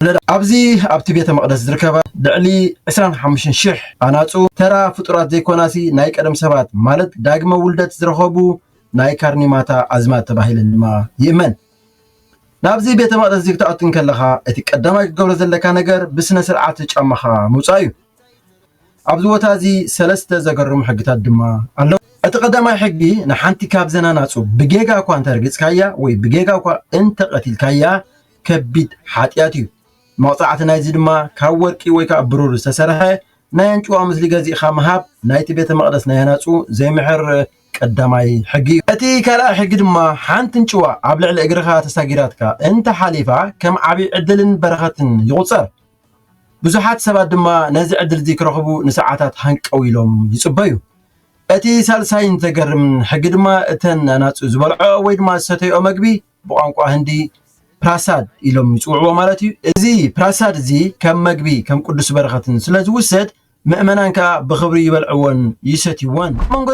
ኣብዚ ኣብቲ ቤተ መቕደስ ዝርከባ ልዕሊ ዕስራን ሓሙሽተን ሽሕ ኣናጹ ተራ ፍጡራት ዘይኮናሲ ናይ ቀደም ሰባት ማለት ዳግመ ውልደት ዝረኸቡ ናይ ካርኒማታ ኣዝማድ ተባሂለን ድማ ይእመን። ናብዚ ቤተ መቕደስ እዚ ክትኣቱ እንከለኻ እቲ ቀዳማይ ክትገብሮ ዘለካ ነገር ብስነ ስርዓት ጫማኻ ምውጻእ እዩ። ኣብዚ ቦታ እዚ ሰለስተ ዘገርሙ ሕግታት ድማ ኣለዉ። እቲ ቀዳማይ ሕጊ ንሓንቲ ካብ ዘናናጹ ብጌጋ እኳ እንተርግጽካያ ወይ ብጌጋ እኳ እንተቐቲልካያ ከቢድ ሓጢኣት እዩ። መቕጻዕቲ ናይዚ ድማ ካብ ወርቂ ወይ ከዓ ብሩር ዝተሰርሐ ናይ ኣንጭዋ ምስሊ ገዚእኻ ምሃብ ናይቲ ቤተ መቕደስ ናይ ኣናጹ ዘይምሕር ቀዳማይ ሕጊ እዩ። እቲ ካልኣይ ሕጊ ድማ ሓንቲ እንጭዋ ኣብ ልዕሊ እግርኻ ተሳጊራትካ እንተ ሓሊፋ ከም ዓብዪ ዕድልን በረኸትን ይቑጸር። ብዙሓት ሰባት ድማ ነዚ ዕድል እዚ ክረኽቡ ንሰዓታት ሃንቀው ኢሎም ይጽበዩ። እቲ ሳልሳይን ዘገርምን ሕጊ ድማ እተን ኣናጹ ዝበልዖ ወይ ድማ ዝሰተይኦ መግቢ ብቋንቋ ህንዲ ፕራሳድ ኢሎም ይጽውዕዎ ማለት እዩ። እዚ ፕራሳድ እዚ ከም መግቢ ከም ቅዱስ በረኸትን ስለ ዝውሰድ ምእመናን ከኣ ብኽብሪ ይበልዕዎን ይሰትይዎን። ኣብ መንጎ